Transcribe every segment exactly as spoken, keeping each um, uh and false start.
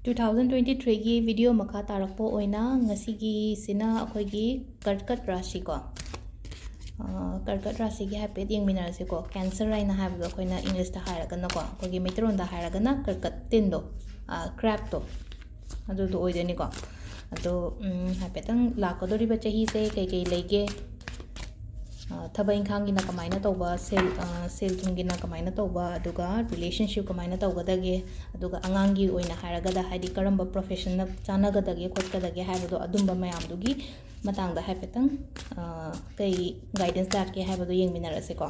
Two thousand twenty ꯊ꯭ꯔꯤꯒꯤ video ꯃꯈꯥ ꯇꯥꯔꯛꯄ ꯑꯣꯏꯅ ꯉꯁꯤꯒꯤꯁꯤꯅ ꯑꯩꯈꯣꯏꯒꯤ ꯀꯔꯀꯠ ꯔꯥꯁꯤꯀꯣ꯫ ꯑ, ꯀꯔꯀꯠ ꯔꯥꯁꯤꯒꯤ ꯍꯥꯏꯐꯦꯠ ꯌꯦꯡꯃꯤꯟꯅꯔꯁꯤꯀꯣ꯫ ꯀꯦꯟꯁꯔ ꯍꯥꯏꯅ ꯍꯥꯏꯕꯗꯣ ꯑꯩꯈꯣꯏꯅ ꯏꯪꯂꯤꯁꯇ ꯍꯥꯏꯔꯒꯅꯀꯣ, ꯑꯩꯈꯣꯏꯒꯤ ꯃꯩꯇꯩꯂꯣꯟꯗ ꯍꯥꯏꯔꯒꯅ ꯀꯔꯀꯠ ꯇꯤꯟꯗꯣ, ꯑ, ꯀ꯭ꯔꯦꯞꯇꯣ, ꯑꯗꯨꯗꯣ ꯑꯣꯏꯗꯣꯏꯅꯤꯀꯣ꯫ ꯑꯗꯣ, ꯎꯝ, ꯍꯥꯏꯐꯦꯠꯇꯪ ꯂꯥꯛꯀꯗꯧꯔꯤꯕ ꯆꯍꯤꯁꯦ ꯀꯩꯀꯩ ꯂꯩꯒꯦ, ꯑ, ꯊꯕꯛ ꯏꯪꯈꯥꯡꯒꯤꯅ ꯀꯃꯥꯏꯅ ꯇꯧꯕ, ꯁꯦꯜ, ꯑ, ꯁꯦꯜ ꯊꯨꯝꯒꯤꯅ ꯀꯃꯥꯏꯅ ꯇꯧꯕ, ꯑꯗꯨꯒ ꯔꯤꯂꯦꯁꯟꯁꯤꯞ ꯀꯃꯥꯏꯅ ꯇꯧꯒꯗꯒꯦ, ꯑꯗꯨꯒ ꯑꯉꯥꯡꯒꯤ ꯑꯣꯏꯅ ꯍꯥꯏꯔꯒꯗ, ꯍꯥꯏꯗꯤ, ꯀꯔꯝꯕ ꯄ꯭ꯔꯣꯐꯦꯁꯟꯅ ꯆꯥꯟꯅꯒꯗꯒꯦ ꯈꯣꯠꯀꯗꯒꯦ ꯍꯥꯏꯕꯗꯣ, ꯑꯗꯨꯝꯕ ꯃꯌꯥꯝꯗꯨꯒꯤ ꯃꯇꯥꯡꯗ ꯍꯥꯏꯐꯦꯠꯇꯪ, ꯑ, ꯀꯩ ꯒꯥꯏꯗꯦꯟꯁ ꯂꯥꯛꯀꯦ ꯍꯥꯏꯕꯗꯣ ꯌꯦꯡꯃꯤꯟꯅꯔꯁꯤꯀꯣ꯫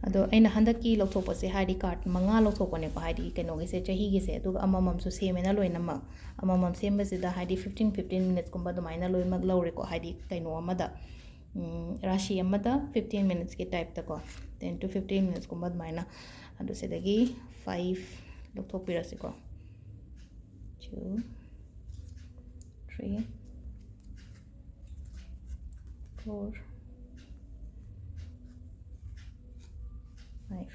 ꯑꯗꯣ ꯑꯩꯅ ꯍꯟꯗꯛꯀꯤ ꯂꯧꯊꯣꯛꯄꯁꯦ, ꯍꯥꯏꯗꯤ, ꯀꯥꯔꯠ ꯃꯉꯥ ꯂꯧꯊꯣꯛꯄꯅꯦꯀꯣ, ꯍꯥꯏꯗꯤ, ꯀꯩꯅꯣꯒꯤꯁꯦ, ꯆꯍꯤꯒꯤꯁꯦ, ꯑꯗꯨꯒ ꯑꯃꯃꯝꯁꯨ ꯁꯦꯝꯃꯦꯅ ꯂꯣꯏꯅꯃꯛ꯫ ꯑꯃꯃꯝ ꯁꯦꯝꯕꯁꯤꯗ, ꯍꯥꯏꯗꯤ, ꯐꯤꯐꯇꯤꯟ, ꯐꯤꯐꯇꯤꯟ ꯃꯤꯅꯤꯠꯁꯀꯨꯝꯕ ꯑꯗꯨꯃꯥꯏꯅ ꯂꯣꯏꯅꯃꯛ ꯂꯧꯔꯦꯀꯣ, ꯍꯥꯏꯗꯤ, ꯀꯩꯅꯣ ꯑꯃꯗ, ꯎꯝ, ꯔꯥꯁꯤ ꯑꯃꯗ ꯐꯤꯐꯇꯤꯟ ꯃꯤꯅꯤꯠꯁꯀꯤ ꯇꯥꯏꯞꯇꯀꯣ, ꯇꯦꯟ to ꯐꯤꯐꯇꯤꯟ ꯃꯤꯅꯤꯠꯁꯀꯨꯝꯕ ꯑꯗꯨꯃꯥꯏꯅ꯫ ꯑꯗꯨ ꯁꯤꯗꯒꯤ five ꯂꯧꯊꯣꯛꯄꯤꯔꯁꯤꯀꯣ꯫ Two, three, four, five.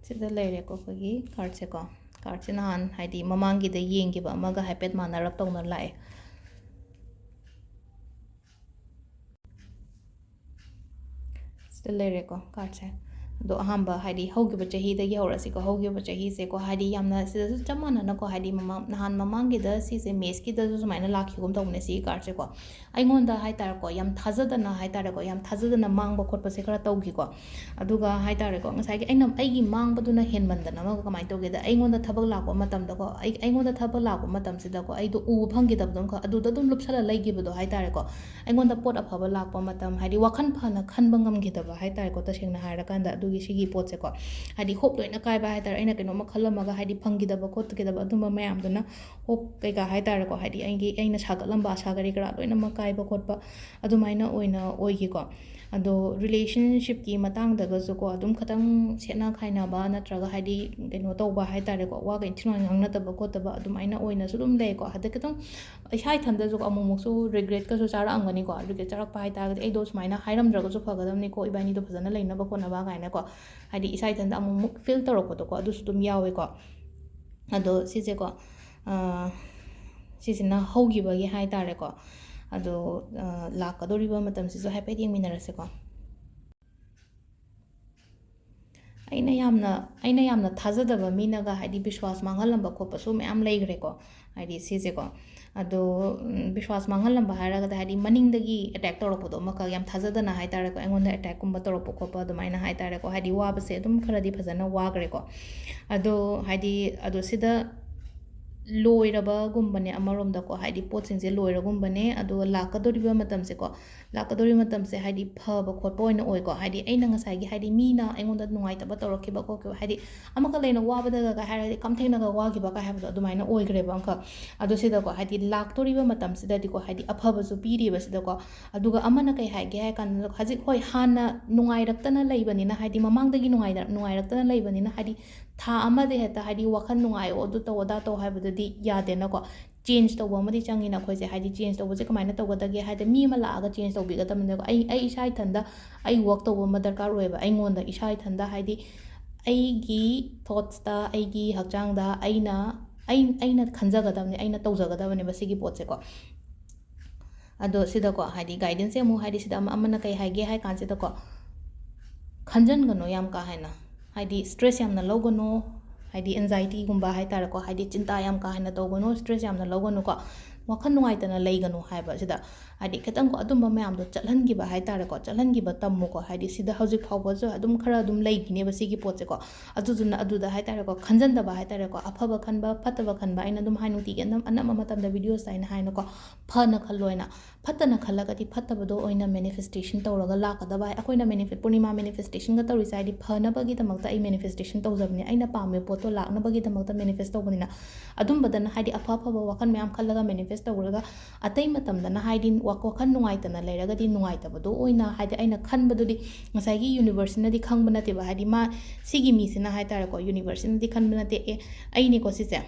ꯁꯤꯗ ꯂꯩꯔꯦꯀꯣ ꯑꯩꯈꯣꯏꯒꯤ ꯀꯥꯔꯠꯁꯦꯀꯣ꯫ ꯀꯥꯔꯠꯁꯦ ꯅꯍꯥꯟ, ꯍꯥꯏꯗꯤ, ꯃꯃꯥꯡꯒꯤꯗ ꯌꯦꯡꯈꯤꯕ ꯑꯃꯒ ꯍꯥꯏꯐꯦꯠ ꯃꯥꯟꯅꯔꯞ ꯇꯧꯅ ꯂꯥꯛꯑꯦ꯫ ꯁꯤꯗ ꯂꯩꯔꯦꯀꯣ ꯀꯥꯔꯠꯁꯦ꯫ ꯑꯗꯣ ꯑꯍꯥꯟꯕ, ꯍꯥꯏꯗꯤ, ꯍꯧꯈꯤꯕ ꯆꯍꯤꯗꯒꯤ ꯍꯧꯔꯁꯤꯀꯣ꯫ ꯍꯧꯈꯤꯕ ꯆꯍꯤꯁꯦꯀꯣ, ꯍꯥꯏꯗꯤ, ꯌꯥꯝꯅ ꯁꯤꯗꯁꯨ ꯆꯞ ꯃꯥꯟꯅꯅꯀꯣ, ꯍꯥꯏꯗꯤ, ꯃꯃꯥꯡ, ꯅꯍꯥꯟ ꯃꯃꯥꯡꯒꯤꯗ ꯁꯤꯁꯦ ꯃꯦꯁꯀꯤꯗꯁꯨ ꯁꯨꯃꯥꯏꯅ ꯂꯥꯛꯈꯤꯒꯨꯝ ꯇꯧꯕꯅꯦ, ꯁꯤꯒꯤ ꯀꯥꯔꯠꯁꯦꯀꯣ꯫ ꯑꯩꯉꯣꯟꯗ ꯍꯥꯏꯇꯥꯔꯦꯀꯣ, ꯌꯥꯝ ꯊꯥꯖꯗꯅ ꯍꯥꯏꯇꯥꯔꯦꯀꯣ, ꯌꯥꯝ ꯊꯥꯖꯗꯅ ꯃꯥꯡꯕ ꯈꯣꯠꯄꯁꯦ ꯈꯔ ꯇꯧꯈꯤꯀꯣ꯫ ꯑꯗꯨꯒ ꯍꯥꯏꯇꯥꯔꯦꯀꯣ, ꯉꯁꯥꯏꯒꯤ ꯑꯩꯅ, ꯑꯩꯒꯤ ꯃꯥꯡꯕꯗꯨꯅ ꯍꯦꯟꯃꯟꯗꯅ ꯑꯃꯒ ꯀꯃꯥꯏꯅ ꯇꯧꯒꯦꯗ, ꯑꯩꯉꯣꯟꯗ ꯊꯕꯛ ꯂꯥꯛꯄ ꯃꯇꯝꯗꯀꯣ, ꯑꯩ, ꯑꯩꯉꯣꯟꯗ ꯊꯕꯛ ꯂꯥꯛꯄ ꯃꯇꯝꯁꯤꯗꯀꯣ, ꯑꯩꯗꯣ ꯎꯕ ꯐꯪꯈꯤꯗꯕꯗꯣ, ꯑꯗꯨꯗ ꯑꯗꯨꯝ ꯂꯨꯞꯁꯜꯂ ꯂꯩꯈꯤꯕꯗꯣ ꯍꯥꯏꯇꯥꯔꯦꯀꯣ꯫ ꯑꯩꯉꯣꯟꯗ ꯄꯣꯠ ꯑꯐꯕ ꯂꯥꯛꯄ ꯃꯇꯝ, ꯍꯥꯏꯗꯤ, ꯋꯥꯈꯜ ꯐꯅ ꯈꯟꯕ ꯉꯝꯈꯤꯗꯕ ꯍꯥꯏꯇꯥꯔꯦꯀꯣ, ꯇꯁꯦꯡꯅ ꯍꯥꯏꯔꯀꯥꯟꯗ꯫ ꯑꯗꯨ ꯁꯤꯒꯤ ꯄꯣꯠꯁꯦꯀꯣ꯫ ꯍꯥꯏꯗꯤ ꯍꯣꯞ ꯂꯣꯏꯅ ꯀꯥꯏꯕ ꯍꯥꯏ ꯇꯥꯔꯦ, ꯑꯩꯅ ꯀꯩꯅꯣꯝꯃ ꯈꯜꯂꯝꯃꯒ ꯍꯥꯏꯗꯤ ꯐꯪꯈꯤꯗꯕ ꯈꯣꯠꯈꯤꯗꯕ ꯑꯗꯨꯝꯕ ꯃꯌꯥꯝꯗꯨꯅ, ꯍꯣꯞ ꯀꯩꯀꯥ ꯍꯥꯏ ꯇꯥꯔꯦꯀꯣ, ꯍꯥꯏꯗꯤ ꯑꯩꯒꯤ, ꯑꯩꯅ ꯁꯥꯒꯠꯂꯝꯕ ꯑꯁꯥ ꯀꯔꯤ ꯀꯔꯥ ꯂꯣꯏꯅꯃꯛ ꯀꯥꯏꯕ ꯈꯣꯠꯄ ꯑꯗꯨꯃꯥꯏꯅ ꯑꯣꯏꯅ ꯑꯣꯏꯈꯤꯀꯣ꯫ ꯑꯗꯣ ꯔꯤꯂꯦꯁꯟꯁꯤꯞꯀꯤ ꯃꯇꯥꯡꯗꯒꯁꯨꯀꯣ, ꯑꯗꯨꯝ ꯈꯇꯪ ꯁꯦꯠꯅ ꯈꯥꯏꯅꯕ ꯅꯠꯇ꯭ꯔꯒ ꯍꯥꯏꯗꯤ ꯀꯩꯅꯣ ꯇꯧꯕ ꯍꯥꯏ ꯇꯥꯔꯦꯀꯣ, ꯋꯥꯒ ꯏꯟꯊꯤ ꯅꯨꯡꯉꯥꯏ ꯉꯥꯡꯅꯗꯕ ꯈꯣꯠꯇꯕ ꯑꯗꯨꯃꯥꯏꯅ ꯑꯣꯏꯅꯁꯨ ꯑꯗꯨꯝ ꯂꯩꯀꯣ꯫ ꯑꯗ ꯈꯤꯇꯪ ꯏꯁꯥ ꯏꯊꯟꯗꯁꯨ ꯑꯃꯨꯛꯃꯨꯛꯁꯨ ꯔꯤꯒ꯭ꯔꯦꯠꯀꯁꯨ ꯆꯥꯔꯛꯑꯝꯒꯅꯤꯀꯣ꯫ ꯔꯤꯒ꯭ꯔꯦꯠ ꯆꯥꯔꯛꯄ ꯍꯥꯏ ꯇꯥꯔꯒꯗꯤ, "ꯑꯩꯗꯣ ꯁꯨꯃꯥꯏꯅ ꯍꯥꯏꯔꯝꯗ꯭ꯔꯒꯁꯨ ꯐꯒꯗꯕꯅꯤꯀꯣ, ꯏꯕꯥꯅꯤꯗꯣ ꯐꯖꯅ ꯂꯩꯅꯕ ꯈꯣꯠꯅꯕ" ꯀꯥꯏꯅꯀꯣ꯫ ꯍꯥꯏꯗꯤ ꯏꯁꯥ ꯏꯊꯟꯗ ꯑꯃꯨꯛꯃꯨꯛ ꯐꯤꯜ ꯇꯧꯔꯛꯄꯗꯣꯀꯣ, ꯑꯗꯨꯁꯨ ꯑꯗꯨꯝ ꯌꯥꯎꯋꯦꯀꯣ꯫ ꯑꯗꯣ ꯁꯤꯁꯦꯀꯣ, ꯑ, ꯁꯤꯁꯤꯅ ꯍꯧꯈꯤꯕꯒꯤ ꯍꯥꯏ ꯇꯥꯔꯦꯀꯣ꯫ ꯑꯗꯣ, ꯑ, ꯂꯥꯛꯀꯗꯧꯔꯤꯕ ꯃꯇꯝꯁꯤꯁꯨ ꯍꯥꯏꯐꯦꯠ ꯌꯦꯡꯃꯤꯟꯅꯔꯁꯦꯀꯣ꯫ ꯑꯩꯅ ꯌꯥꯝꯅ, ꯑꯩꯅ ꯌꯥꯝꯅ ꯊꯥꯖꯗꯕ ꯃꯤꯅꯒ ꯍꯥꯏꯗꯤ ꯕꯤꯁ꯭ꯋꯥꯁ ꯃꯥꯡꯍꯜꯂꯝꯕ ꯈꯣꯠꯄꯁꯨ ꯃꯌꯥꯝ ꯂꯩꯈ꯭ꯔꯦꯀꯣ꯫ ꯍꯥꯏꯗꯤ ꯁꯤꯁꯦꯀꯣ꯫ ꯑꯗꯣ, ꯎꯝ, ꯕꯤꯁ꯭ꯋꯥꯁ ꯃꯥꯡꯍꯜꯂꯝꯕ ꯍꯥꯏꯔꯒꯗꯤ ꯍꯥꯏꯗꯤ ꯃꯅꯤꯡꯗꯒꯤ ꯑꯦꯇꯦꯛ ꯇꯧꯔꯛꯄꯗꯣ, ꯑꯃꯈꯛ ꯌꯥꯝ ꯊꯥꯖꯗꯅ ꯍꯥꯏ ꯇꯥꯔꯦꯀꯣ, ꯑꯩꯉꯣꯟꯗ ꯑꯦꯇꯦꯛꯀꯨꯝꯕ ꯇꯧꯔꯛꯄ ꯈꯣꯠꯄ ꯑꯗꯨꯃꯥꯏꯅ ꯍꯥꯏ ꯇꯥꯔꯦꯀꯣ꯫ ꯍꯥꯏꯗꯤ ꯋꯥꯕꯁꯦ ꯑꯗꯨꯝ ꯈꯔꯗꯤ ꯐꯖꯅ ꯋꯥꯈ꯭ꯔꯦꯀꯣ꯫ ꯑꯗꯣ ꯍꯥꯏꯗꯤ, ꯑꯗꯣ ꯁꯤꯗ ꯂꯣꯏꯔꯕꯒꯨꯝꯕꯅꯦ ꯑꯃꯔꯣꯝꯗꯀꯣ, ꯍꯥꯏꯗꯤ ꯄꯣꯠꯁꯤꯡꯁꯦ ꯂꯣꯏꯔꯒꯨꯝꯕꯅꯦ꯫ ꯑꯗꯨꯒ ꯂꯥꯛꯀꯗꯧꯔꯤꯕ ꯃꯇꯝꯁꯦꯀꯣ, ꯂꯥꯛꯀꯗꯧꯔꯤꯕ ꯃꯇꯝꯁꯦ ꯍꯥꯏꯗꯤ ꯐꯕ ꯈꯣꯠꯄ ꯑꯣꯏꯅ ꯑꯣꯏꯀꯣ꯫ ꯍꯥꯏꯗꯤ ꯑꯩꯅ ꯉꯁꯥꯏꯒꯤ ꯍꯥꯏꯗꯤ ꯃꯤꯅ ꯑꯩꯉꯣꯟꯗ ꯅꯨꯡꯉꯥꯏꯇꯕ ꯇꯧꯔꯛꯈꯤꯕ ꯈꯣꯠꯈꯤꯕ, ꯍꯥꯏꯗꯤ ꯑꯃꯈꯛ ꯂꯩꯅ ꯋꯥꯕꯗꯒ ꯀꯥꯏ ꯍꯥꯏꯔꯗꯤ ꯀꯝꯊꯦꯡꯅꯒ ꯋꯥꯈꯤꯕ ꯀꯥꯏ ꯍꯥꯏꯕꯗꯣ ꯑꯗꯨꯃꯥꯏꯅ ꯑꯣꯏꯈ꯭ꯔꯦꯕ ꯑꯃꯈꯛ꯫ ꯑꯗꯣ ꯁꯤꯗꯀꯣ, ꯍꯥꯏꯗꯤ ꯂꯥꯛꯇꯧꯔꯤꯕ ꯃꯇꯝꯁꯤꯗꯗꯤꯀꯣ, ꯍꯥꯏꯗꯤ ꯑꯐꯕꯁꯨ ꯄꯤꯔꯤꯕ ꯁꯤꯗꯀꯣ꯫ ꯑꯗꯨꯒ ꯑꯃꯅ ꯀꯩ ꯍꯥꯏꯒꯦ ꯍꯥꯏ ꯀꯥꯟꯗ, ꯍꯧꯖꯤꯛ, ꯍꯣꯏ, ꯍꯥꯟꯅ ꯅꯨꯡꯉꯥꯏꯔꯛꯇꯅ ꯂꯩꯕꯅꯤꯅ, ꯍꯥꯏꯗꯤ ꯃꯃꯥꯡꯗꯒꯤ ꯅꯨꯡꯉꯥꯏꯗ-, ꯅꯨꯡꯉꯥꯏꯔꯛꯇꯅ ꯂꯩꯕꯅꯤꯅ, ꯍꯥꯏꯗꯤ ꯊꯥ ꯑꯃꯗ ꯍꯦꯛꯇ ꯍꯥꯏꯗꯤ ꯋꯥꯈꯜ ꯅꯨꯡꯉꯥꯏꯌꯣ, ꯑꯗꯨ ꯇꯧ, ꯑꯗꯥ ꯇꯧ ꯍꯥꯏꯕꯗꯨꯗꯤ ꯌꯥꯗꯦꯅꯀꯣ꯫ ꯆꯦꯟꯖ ꯇꯧꯕ ꯑꯃꯗꯤ ꯆꯪꯉꯤꯅ ꯑꯩꯈꯣꯏꯁꯦ꯫ ꯍꯥꯏꯗꯤ ꯆꯦꯟꯖ ꯇꯧꯕꯁꯦ ꯀꯃꯥꯏꯅ ꯇꯧꯒꯗꯒꯦ ꯍꯥꯏꯗꯤ, ꯃꯤ ꯑꯃ ꯂꯥꯛꯑꯒ ꯆꯦꯟꯖ ꯇꯧꯕꯤꯒꯗꯕꯅꯦꯀꯣ꯫ ꯑꯩ, ꯑꯩ ꯏꯁꯥ ꯏꯊꯟꯗ ꯑꯩ ꯋꯥꯛ ꯇꯧꯕ ꯑꯃ ꯗꯔꯀꯥꯔ ꯑꯣꯏꯌꯦꯕ꯫ ꯑꯩꯉꯣꯟꯗ ꯏꯁꯥ ꯏꯊꯟꯗ ꯍꯥꯏꯗꯤ ꯑꯩꯒꯤ ꯊꯣꯠꯁꯇ, ꯑꯩꯒꯤ ꯍꯛꯆꯥꯡꯗ ꯑꯩꯅ, ꯑꯩ, ꯑꯩꯅ ꯈꯟꯖꯒꯗꯕꯅꯦ, ꯑꯩꯅ ꯇꯧꯖꯒꯗꯕꯅꯦꯕ ꯁꯤꯒꯤ ꯄꯣꯠꯁꯦꯀꯣ꯫ ꯑꯗꯣ ꯁꯤꯗꯀꯣ, ꯍꯥꯏꯗꯤ ꯒꯥꯏꯗꯦꯟꯁꯁꯦ ꯑꯃꯨꯛ, ꯍꯥꯏꯗꯤ ꯁꯤꯗ ꯑꯃ, ꯑꯃꯅ ꯀꯩ ꯍꯥꯏꯒꯦ ꯍꯥꯏ ꯀꯥꯟꯁꯤꯗꯀꯣ, ꯈꯟꯖꯟꯒꯅꯨ ꯌꯥꯝ ꯀꯥ ꯍꯦꯟꯅ, ꯍꯥꯏꯗꯤ ꯁ꯭ꯇ꯭ꯔꯦꯁ ꯌꯥꯝꯅ ꯂꯧꯒꯅꯨ, ꯍꯥꯏꯗꯤ ꯑꯦꯟꯖꯥꯏꯇꯤꯒꯨꯝꯕ ꯍꯥꯏ ꯇꯥꯔꯦꯀꯣ, ꯍꯥꯏꯗꯤ ꯆꯤꯟꯇꯥ ꯌꯥꯝ ꯀꯥ ꯍꯦꯟꯅ ꯇꯧꯒꯅꯨ, ꯁ꯭ꯇ꯭ꯔꯦꯁ ꯌꯥꯝꯅ ꯂꯧꯒꯅꯨꯀꯣ꯫ ꯋꯥꯈꯜ ꯅꯨꯡꯉꯥꯏꯇꯅ ꯂꯩꯒꯅꯨ ꯍꯥꯏꯕ ꯁꯤꯗ꯫ ꯍꯥꯏꯗꯤ ꯈꯤꯇꯪꯀꯣ ꯑꯗꯨꯝꯕ ꯃꯌꯥꯝꯗꯣ ꯆꯠꯍꯟꯈꯤꯕ ꯍꯥꯏ ꯇꯥꯔꯦꯀꯣ, ꯆꯠꯍꯟꯈꯤꯕ ꯇꯝꯃꯨꯀꯣ꯫ ꯍꯥꯏꯗꯤ ꯁꯤꯗ ꯍꯧꯖꯤꯛ ꯐꯥꯎꯕꯁꯨ ꯑꯗꯨꯝ ꯈꯔ ꯑꯗꯨꯝ ꯂꯩꯈꯤꯅꯦꯕ ꯁꯤꯒꯤ ꯄꯣꯠꯁꯦꯀꯣ꯫ ꯑꯗꯨꯗꯨꯅ ꯑꯗꯨꯗ ꯍꯥꯏ ꯇꯥꯔꯦꯀꯣ, ꯈꯟꯖꯟꯗꯕ ꯍꯥꯏ ꯇꯥꯔꯦꯀꯣ, ꯑꯐꯕ ꯈꯟꯕ ꯐꯠꯇꯕ ꯈꯟꯕ ꯑꯩꯅ ꯑꯗꯨꯝ ꯍꯥꯏ ꯅꯨꯡꯇꯤꯒꯤ ꯑꯅꯝ-, ꯑꯅꯝꯕ ꯃꯇꯝꯗ ꯚꯤꯗꯤꯑꯣꯁꯇ ꯑꯩꯅ ꯍꯥꯏꯅꯀꯣ, ꯐꯅ ꯈꯜꯂꯣ ꯍꯥꯏꯅ꯫ ꯐꯠꯇꯅ ꯈꯜꯂꯒꯗꯤ ꯐꯠꯇꯕꯗꯣ ꯑꯣꯏꯅ ꯃꯦꯅꯤꯐꯦꯁꯇꯦꯁꯟ ꯇꯧꯔꯒ ꯂꯥꯛꯀꯗꯕ ꯍꯥꯏ꯫ ꯑꯩꯈꯣꯏꯅ ꯃꯦꯅꯤꯐꯦ-, ꯄꯨꯔꯅꯤꯃꯥ ꯃꯦꯅꯤꯐꯦꯁꯇꯦꯁꯟꯒ ꯇꯧꯔꯤꯁꯦ ꯍꯥꯏꯗꯤ ꯐꯅꯕꯒꯤꯗꯃꯛꯇ ꯑꯩ ꯃꯦꯅꯤꯐꯦꯁꯇꯦꯁꯟ ꯇꯧꯖꯕꯅꯦ, ꯑꯩꯅ ꯄꯥꯝꯃꯤꯕ ꯄꯣꯠꯇꯣ ꯂꯥꯛꯅꯕꯒꯤꯗꯃꯛꯇ ꯃꯦꯅꯤꯐꯦꯁ ꯇꯧꯕꯅꯤꯅ꯫ ꯑꯗꯨꯝꯕꯗꯅ ꯍꯥꯏꯗꯤ ꯑꯐ ꯑꯐꯕ ꯋꯥꯈꯜ ꯃꯌꯥꯝ ꯈꯜꯂꯒ ꯃꯦꯅꯤꯐꯦꯁ ꯇꯧꯔꯒ, ꯑꯇꯩ ꯃꯇꯝꯗꯅ ꯍꯥꯏꯗꯤ ꯋꯥ-, ꯋꯥꯈꯜ ꯅꯨꯡꯉꯥꯏꯇꯅ ꯂꯩꯔꯒꯗꯤ ꯅꯨꯡꯉꯥꯏꯇꯕꯗꯣ ꯑꯣꯏꯅ ꯍꯥꯏꯗꯤ ꯑꯩꯅ ꯈꯟꯕꯗꯨꯗꯤ ꯉꯁꯥꯏꯒꯤ ꯌꯨꯅꯤꯚꯔꯁꯁꯤꯅꯗꯤ ꯈꯪꯕ ꯅꯠꯇꯦꯕ꯫ ꯍꯥꯏꯗꯤ ꯃꯥ ꯁꯤꯒꯤ ꯃꯤꯁꯤꯅ ꯍꯥꯏ ꯇꯥꯔꯦꯀꯣ, ꯌꯨꯅꯤꯚꯔꯁꯁꯤꯅꯗꯤ ꯈꯟꯕ ꯅꯠꯇꯦ, "ꯑꯦ, ꯑꯩꯅꯦꯀꯣ ꯁꯤꯁꯦ,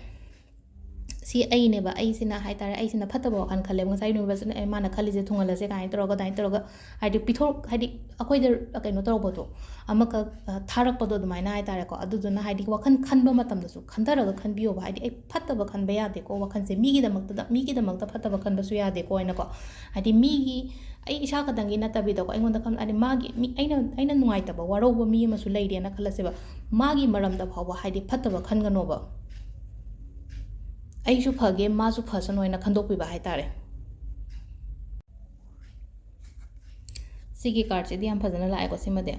ꯁꯤ ꯑꯩꯅꯦꯕ, ꯑꯩꯁꯤꯅ ꯍꯥꯏ ꯇꯥꯔꯦ, ꯑꯩꯁꯤꯅ ꯐꯠꯇꯕ ꯋꯥꯈꯜ ꯈꯜꯂꯦꯕ, ꯉꯁꯥꯏ ꯌꯨꯅꯤꯚꯔꯁꯁꯤꯅ, ꯑꯦ, ꯃꯥꯅ ꯈꯜꯂꯤꯁꯦ ꯊꯨꯡꯍꯜꯂꯁꯦ" ꯀꯥꯏꯅ ꯇꯧꯔꯒ, ꯑꯗꯨꯃꯥꯏꯅ ꯇꯧꯔꯒ ꯍꯥꯏꯗꯤ ꯄꯤꯊꯣꯔꯛ-, ꯍꯥꯏꯗꯤ ꯑꯩꯈꯣꯏꯗ ꯀꯩꯅꯣ ꯇꯧꯔꯛꯄꯗꯣ, ꯑꯃꯈꯛ, ꯑ, ꯊꯥꯔꯛꯄꯗꯣ ꯑꯗꯨꯃꯥꯏꯅ ꯍꯥꯏ ꯇꯥꯔꯦꯀꯣ꯫ ꯑꯗꯨꯗꯨꯅ ꯍꯥꯏꯗꯤ ꯋꯥꯈꯜ ꯈꯟꯕ ꯃꯇꯝꯗꯁꯨ ꯈꯟꯊꯔꯒ ꯈꯟꯕꯤꯌꯣꯕ꯫ ꯍꯥꯏꯗꯤ ꯑꯩ ꯐꯠꯇꯕ ꯈꯟꯕ ꯌꯥꯗꯦꯀꯣ, ꯋꯥꯈꯜꯁꯦ ꯃꯤꯒꯤꯗꯃꯛꯇꯗ, ꯃꯤꯒꯤꯗꯃꯛꯇ ꯐꯠꯇꯕ ꯈꯟꯕꯁꯨ ꯌꯥꯗꯦꯀꯣ ꯍꯥꯏꯅꯀꯣ꯫ ꯍꯥꯏꯗꯤ ꯃꯤꯒꯤ, ꯑꯩ ꯏꯁꯥ ꯈꯛꯇꯪꯒꯤ ꯅꯠꯇꯕꯤꯗꯀꯣ, ꯑꯩꯉꯣꯟꯗ ꯈꯟ-, ꯍꯥꯏꯗꯤ ꯃꯥꯒꯤ, ꯃꯤ, ꯑꯩꯅ, ꯑꯩꯅ ꯅꯨꯡꯉꯥꯏꯇꯕ ꯋꯥꯔꯧꯕ ꯃꯤ ꯑꯃꯁꯨ ꯂꯩꯔꯦꯅ ꯈꯜꯂꯁꯦꯕ, ꯃꯥꯒꯤ ꯃꯔꯝꯗ ꯐꯥꯎꯕ ꯍꯥꯏꯗꯤ ꯐꯠꯇꯕ ꯈꯟꯒꯅꯣꯕ꯫ ꯑꯩꯁꯨ ꯐꯒꯦ, ꯃꯥꯁꯨ ꯐꯁꯅꯨ ꯍꯥꯏꯅ ꯈꯟꯗꯣꯛꯄꯤꯕ ꯍꯥꯏ ꯇꯥꯔꯦ꯫ ꯁꯤꯒꯤ ꯀꯥꯔꯠꯁꯤꯗꯤ ꯌꯥꯝ ꯐꯖꯅ ꯂꯥꯛꯑꯦꯀꯣ, ꯁꯤꯃꯗꯤ꯫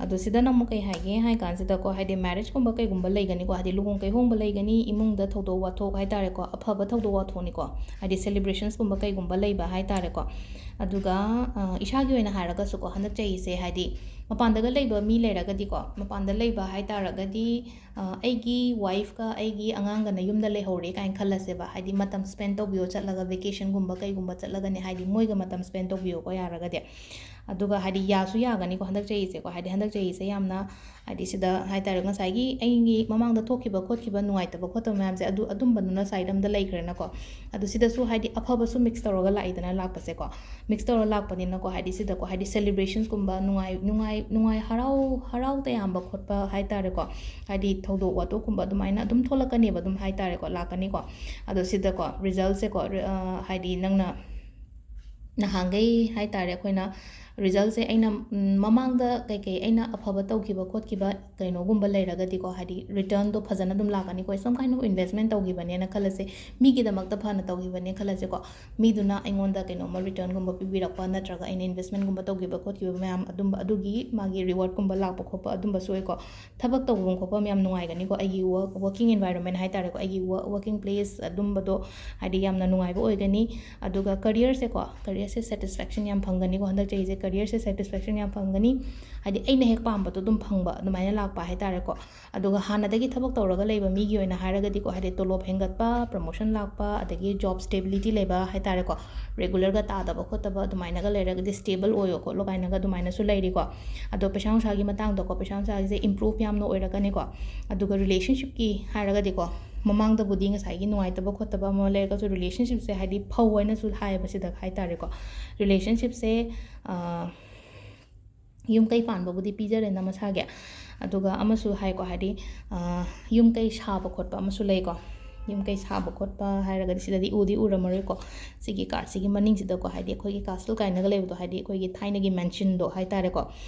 ꯑꯗꯣ ꯁꯤꯗꯅ ꯑꯃꯨꯛ ꯀꯩ ꯍꯥꯏꯒꯦ ꯍꯥꯏ ꯀꯥꯟꯁꯤꯗꯀꯣ, ꯍꯥꯏꯗꯤ ꯃꯦꯔꯤꯖꯀꯨꯝꯕ ꯀꯩꯒꯨꯝꯕ ꯂꯩꯒꯅꯤꯀꯣ, ꯍꯥꯏꯗꯤ ꯂꯨꯍꯣꯡ ꯀꯩꯍꯣꯡꯕ ꯂꯩꯒꯅꯤ, ꯏꯃꯨꯡꯗ ꯊꯧꯗꯣꯛ ꯋꯥꯊꯣꯛ ꯍꯥꯏ ꯇꯥꯔꯦꯀꯣ, ꯑꯐꯕ ꯊꯧꯗꯣꯛ ꯋꯥꯊꯣꯛꯅꯤꯀꯣ, ꯍꯥꯏꯗꯤ ꯁꯦꯂꯦꯕ꯭ꯔꯦꯁꯟꯁꯀꯨꯝꯕ ꯀꯩꯒꯨꯝꯕ ꯂꯩꯕ ꯍꯥꯏ ꯇꯥꯔꯦꯀꯣ꯫ ꯑꯗꯨꯒ, ꯑ, ꯏꯁꯥꯒꯤ ꯑꯣꯏꯅ ꯍꯥꯏꯔꯒꯁꯨꯀꯣ, ꯍꯟꯗꯛ ꯆꯍꯤꯁꯦ ꯍꯥꯏꯗꯤ ꯃꯄꯥꯟꯗꯒ ꯂꯩꯕ ꯃꯤ ꯂꯩꯔꯒꯗꯤꯀꯣ, ꯃꯄꯥꯟꯗ ꯂꯩꯕ ꯍꯥꯏ ꯇꯥꯔꯒꯗꯤ, ꯑ, ꯑꯩꯒꯤ ꯋꯥꯏꯐꯀ ꯑꯩꯒꯤ ꯑꯉꯥꯡꯒꯅ ꯌꯨꯝꯗ ꯂꯩꯍꯧꯔꯦ ꯀꯥꯏꯅ ꯈꯜꯂꯁꯦꯕ, ꯍꯥꯏꯗꯤ ꯃꯇꯝ ꯁ꯭ꯄꯦꯟ ꯇꯧꯕꯤꯌꯣ, ꯆꯠꯂꯒ ꯚꯦꯀꯦꯁꯟꯒꯨꯝꯕ ꯀꯩꯒꯨꯝꯕ ꯆꯠꯂꯒꯅꯦ, ꯍꯥꯏꯗꯤ ꯃꯣꯏꯒ ꯃꯇꯝ ꯁ꯭ꯄꯦꯟ ꯇꯧꯕꯤꯌꯣꯀꯣ ꯌꯥꯔꯒꯗꯤ꯫ ꯑꯗꯨꯒ ꯍꯥꯏꯗꯤ ꯌꯥꯁꯨ ꯌꯥꯒꯅꯤꯀꯣ ꯍꯟꯗꯛ ꯆꯍꯤꯁꯦꯀꯣ, ꯍꯥꯏꯗꯤ ꯍꯟꯗꯛ ꯆꯍꯤꯁꯦ ꯌꯥꯝꯅ ꯍꯥꯏꯗꯤ ꯁꯤꯗ ꯍꯥꯏ ꯇꯥꯔꯦ, ꯉꯁꯥꯏꯒꯤ ꯑꯩꯒꯤ ꯃꯃꯥꯡꯗ ꯊꯣꯛꯈꯤꯕ ꯈꯣꯠꯈꯤꯕ ꯅꯨꯡꯉꯥꯏꯇꯕ ꯈꯣꯠꯇꯕ ꯃꯌꯥꯝꯁꯦ ꯑꯗꯨ ꯑꯗꯨꯝꯕꯗꯨꯅ ꯁꯥꯏꯠ ꯑꯃꯗ ꯂꯩꯈ꯭ꯔꯦꯅꯀꯣ꯫ ꯑꯗꯨ ꯁꯤꯗꯁꯨ ꯍꯥꯏꯗꯤ ꯑꯐꯕꯁꯨ ꯃꯤꯛꯁ ꯇꯧꯔꯒ ꯂꯥꯛꯏꯗꯅ ꯂꯥꯛꯄꯁꯦꯀꯣ, ꯃꯤꯛꯁ ꯇꯧꯔ ꯂꯥꯛꯄꯅꯤꯅꯀꯣ, ꯍꯥꯏꯗꯤ ꯁꯤꯗꯀꯣ, ꯍꯥꯏꯗꯤ ꯁꯦꯂꯦꯕ꯭ꯔꯦꯁꯟꯁꯀꯨꯝꯕ, ꯅꯨꯡꯉꯥꯏ, ꯅꯨꯡꯉꯥꯏ, ꯅꯨꯡꯉꯥꯏ ꯍꯔꯥꯎ, ꯍꯔꯥꯎ ꯇꯌꯥꯝꯕ ꯈꯣꯠꯄ ꯍꯥꯏ ꯇꯥꯔꯦꯀꯣ, ꯍꯥꯏꯗꯤ ꯊꯧꯗꯣꯛ ꯋꯥꯊꯣꯛꯀꯨꯝꯕ ꯑꯗꯨꯃꯥꯏꯅ ꯑꯗꯨꯝ ꯊꯣꯛꯂꯛꯀꯅꯦꯕ, ꯑꯗꯨꯝ ꯍꯥꯏ ꯇꯥꯔꯦꯀꯣ, ꯂꯥꯛꯀꯅꯤꯀꯣ꯫ ꯑꯗꯣ ꯁꯤꯗꯀꯣ, ꯔꯤꯖꯜꯁꯦꯀꯣ, ꯔꯤ-, ꯑ, ꯍꯥꯏꯗꯤ ꯅꯪꯅ ꯅꯍꯥꯟꯈꯩ ꯍꯥꯏ ꯇꯥꯔꯦ, ꯑꯩꯈꯣꯏꯅ ꯔꯤꯖꯜꯁꯦ ꯑꯩꯅ ꯃꯃꯥꯡꯗ ꯀꯩꯀꯩ ꯑꯩꯅ ꯑꯐꯕ ꯇꯧꯈꯤꯕ ꯈꯣꯠꯈꯤꯕ ꯀꯩꯅꯣꯒꯨꯝꯕ ꯂꯩꯔꯒꯗꯤꯀꯣ, ꯍꯥꯏꯗꯤ ꯔꯤꯇꯔꯟꯗꯣ ꯐꯖꯅ ꯑꯗꯨꯝ ꯂꯥꯛꯀꯅꯤꯀꯣ꯫ Some kind of investment ꯇꯧꯈꯤꯕꯅꯦꯅ ꯈꯜꯂꯁꯦ, ꯃꯤꯒꯤꯗꯃꯛꯇ ꯐꯅ ꯇꯧꯈꯤꯕꯅꯦ ꯈꯜꯂꯁꯦꯀꯣ, ꯃꯤꯗꯨꯅ ꯑꯩꯉꯣꯟꯗ ꯀꯩꯅꯣꯝꯃ ꯔꯤꯇꯔꯟꯒꯨꯝꯕ ꯄꯤꯕꯤꯔꯛꯄ, ꯅꯠꯇ꯭ꯔꯒ ꯑꯩꯅ ꯏꯟꯚꯦꯁꯃꯦꯟꯒꯨꯝꯕ ꯇꯧꯈꯤꯕ ꯈꯣꯠꯈꯤꯕ ꯃꯌꯥꯝ ꯑꯗꯨꯝꯕ, ꯑꯗꯨꯒꯤ ꯃꯥꯒꯤ ꯔꯤꯋꯥꯔꯗꯀꯨꯝꯕ ꯂꯥꯛꯄ ꯈꯣꯠꯄ ꯑꯗꯨꯝꯕꯁꯨ ꯑꯣꯏꯀꯣ꯫ ꯊꯕꯛ ꯇꯧꯕ ꯈꯣꯠꯄ ꯌꯥꯝ ꯅꯨꯡꯉꯥꯏꯒꯅꯤꯀꯣ, ꯑꯩꯒꯤ work working environment ꯍꯥꯏ ꯇꯥꯔꯦꯀꯣ, ꯑꯩꯒꯤ work working place ꯑꯗꯨꯝꯕꯗꯣ ꯍꯥꯏꯗꯤ ꯌꯥꯝꯅ ꯅꯨꯡꯉꯥꯏꯕ ꯑꯣꯏꯒꯅꯤ꯫ ꯑꯗꯨꯒ ꯀꯦꯔꯤꯌꯔꯁꯦꯀꯣ, ꯀꯦꯔꯤꯌꯔꯁꯦ ꯁꯦꯇꯤꯁꯐꯦꯛꯁꯟ ꯌꯥꯝ ꯐꯪꯒꯅꯤꯀꯣ꯫ ꯍꯟꯗꯛ ꯆꯍꯤꯁꯦ ꯀꯦꯔꯤꯌꯔꯁꯦ ꯁꯦꯇꯤꯁꯐꯦꯛꯁꯟ ꯌꯥꯝ ꯐꯪꯒꯅꯤ, ꯍꯥꯏꯗꯤ ꯑꯩꯅ ꯍꯦꯛ ꯄꯥꯝꯕꯗꯣ ꯑꯗꯨꯝ ꯐꯪꯕ ꯑꯗꯨꯃꯥꯏꯅ ꯂꯥꯛꯄ ꯍꯥꯏ ꯇꯥꯔꯦꯀꯣ꯫ ꯑꯗꯨꯒ ꯍꯥꯟꯅꯗꯒꯤ ꯊꯕꯛ ꯇꯧꯔꯒ ꯂꯩꯕ ꯃꯤꯒꯤ ꯑꯣꯏꯅ ꯍꯥꯏꯔꯒꯗꯤꯀꯣ, ꯍꯥꯏꯗꯤ ꯇꯣꯂꯣꯞ ꯍꯦꯟꯒꯠꯄ, ꯄ꯭ꯔꯃꯣꯁꯟ ꯂꯥꯛꯄ, ꯑꯗꯒꯤ ꯖꯣꯕ ꯁ꯭ꯇꯦꯕꯤꯂꯤꯇꯤ ꯂꯩꯕ ꯍꯥꯏ ꯇꯥꯔꯦꯀꯣ, ꯔꯦꯒꯨꯂꯔꯒ ꯇꯥꯗꯕ ꯈꯣꯠꯇꯕ ꯑꯗꯨꯃꯥꯏꯅꯒ ꯂꯩꯔꯒꯗꯤ ꯁ꯭ꯇꯦꯕꯜ ꯑꯣꯏꯌꯣ ꯈꯣꯠꯂꯣ ꯀꯥꯏꯅꯒ ꯑꯗꯨꯃꯥꯏꯅꯁꯨ ꯂꯩꯔꯤꯀꯣ꯫ ꯑꯗꯣ ꯄꯩꯁꯥ ꯅꯨꯡꯁꯥꯒꯤ ꯃꯇꯥꯡꯗꯀꯣ, ꯄꯩꯁꯥ ꯅꯨꯡꯁꯥꯒꯤꯁꯦ ꯏꯝꯄ꯭ꯔꯨꯞ ꯌꯥꯝꯅ ꯑꯣꯏꯔꯛꯀꯅꯤꯀꯣ꯫ ꯑꯗꯨꯒ ꯔꯤꯂꯦꯁꯟꯁꯤꯞꯀꯤ ꯍꯥꯏꯔꯒꯗꯤꯀꯣ, ꯃꯃꯥꯡꯗꯕꯨꯗꯤ ꯉꯁꯥꯏꯒꯤ ꯅꯨꯡꯉꯥꯏꯇꯕ ꯈꯣꯠꯇꯕ ꯑꯃ ꯂꯩꯔꯒꯁꯨ, ꯔꯤꯂꯦꯁꯟꯁꯤꯞꯁꯦ ꯍꯥꯏꯗꯤ ꯐꯧ ꯍꯥꯏꯅꯁꯨ ꯍꯥꯏꯌꯦꯕ ꯁꯤꯗ ꯍꯥꯏ ꯇꯥꯔꯦꯀꯣ꯫ ꯔꯤꯂꯦꯁꯟꯁꯤꯞꯁꯦ ꯌꯨꯝ ꯀꯩ ꯄꯥꯟꯕꯕꯨꯗꯤ ꯄꯤꯖꯔꯦꯅ ꯃꯁꯥꯒꯤ, ꯑꯗꯨꯒ ꯑꯃꯁꯨ ꯍꯥꯏꯀꯣ, ꯍꯥꯏꯗꯤ ꯌꯨꯝ ꯀꯩ ꯁꯥꯕ ꯈꯣꯠꯄ ꯑꯃꯁꯨ ꯂꯩꯀꯣ꯫ ꯌꯨꯝ ꯀꯩ ꯁꯥꯕ ꯈꯣꯠꯄ ꯍꯥꯏꯔꯒꯗꯤ ꯁꯤꯗꯗꯤ ꯎꯗꯤ ꯎꯔꯝꯃꯔꯣꯏꯀꯣ꯫ ꯁꯤꯒꯤ ꯀꯥꯔꯠꯁꯤꯒꯤ ꯃꯅꯤꯡꯁꯤꯗꯀꯣ, ꯍꯥꯏꯗꯤ ꯑꯩꯈꯣꯏꯒꯤ ꯀꯥꯁꯜ ꯀꯥꯏꯅꯒ ꯂꯩꯕꯗꯣ, ꯍꯥꯏꯗꯤ ꯑꯩꯈꯣꯏꯒꯤ ꯊꯥꯏꯅꯒꯤ ꯃꯦꯟꯁꯟꯗꯣ ꯍꯥꯏ ꯇꯥꯔꯦꯀꯣ,